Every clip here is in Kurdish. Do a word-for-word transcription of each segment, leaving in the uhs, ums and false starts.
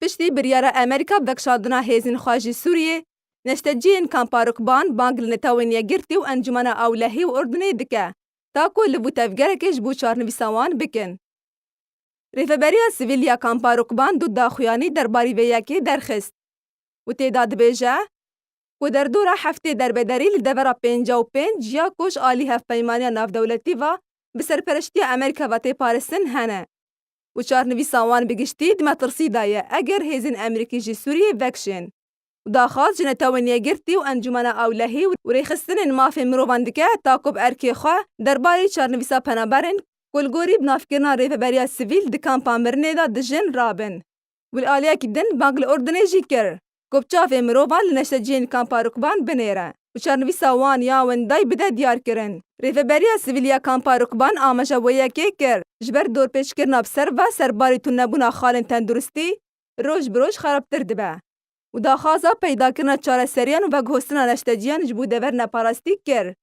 Piştî biryara Amerîka vekişandina hêzên xwe ji Sûriyê, neşteciyên kampa Rukban bang li Netewên Yekgirtî û Encûmena Ewlehî û Urdunê dike, ta ku liv û tevgerekê ji bo çarnivîsa wan bikin. Rêveberiya sivîl ya kampa Rukban du daxuyanî derbarî vê yekê derxist û tê de dibêje ku derdora heftê derbederî li devera pênca û pênc ya ku ji alî Hevpeymaniya Navdewletî ve bi serpereştiya Amerîka ve tê parastin hene û çarnivîsa wan bi giştî di metirsî de ye eger hêzên Amerîkî ji Sûriyê vekişên. Daxwaz ji Netewên Yekgirtî û Encûmena Ewlehî û rêxistinên mafê mirovan dike ta ku bi erkê xwe derbarê çarnivîsa penaberên ku li gorî binavkirina rêveberiya sivîl di kampa mirinê de dijin rabin. Û li aliyekî din bang li Urdunê jî kir ku bi çavê mirovan li neşteciyên kampa Rukban binêre û çarnivîsa wan ya windayî bide diyarkirin. Rêveberiya sivîl ya kampa Rukban amaje wê yekê kir, ji ber dorpêçkirina bi ser ve serbarî tunebûna xalên tenduristî roj bi roj xerabtir dibe û daxwaza peydakirina çareseriyan û veguhostina neşteciyan ji bo deverên neparastî kir.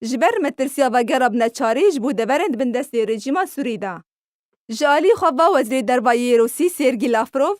Ji ber metirsiya vegera bi neçarî ji bo deverên di bin destê rejîma Sûrî de. Ji alî xwe ve Wezîrê Derva yê Rûsî Sergî Lavrov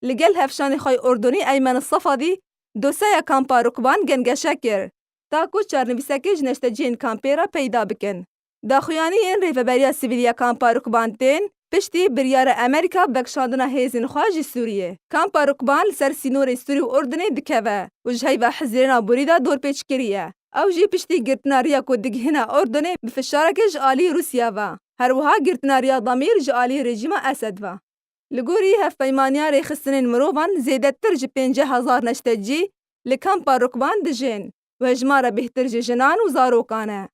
li gel hevşanê xwe yê Urdunî Eymen Sefadî dosyeya kampa Rukban gengeşe kir, ta ku çarnivîsekê ji neşteciyên kampê re peyda bikin. Daxuyaniyên Rêveberiya Sivîl ya Kampa Rukban tên piştî biryara Amerîka vekişandina hêzên xwe ji Sûriyê. Kampa Rukban li ser sînorê Sûrî û Urdunê dikeve û ji heyva Hizirêna Borî de dorpêçkirî ye. Ew jî piştî girtina riya ku digihîne Urdunê bi fişarekê ji alî Rûsya ve, her wiha girtina riya Damîr ji alî rejîma Esed ve. Li gorî Hevpeymaniya Rêxistinên Mirovan zêdetir ji pêncî hezar neştecî li kampa Rukban dijên û hejmara bêhtir ji jinan û zarokan e.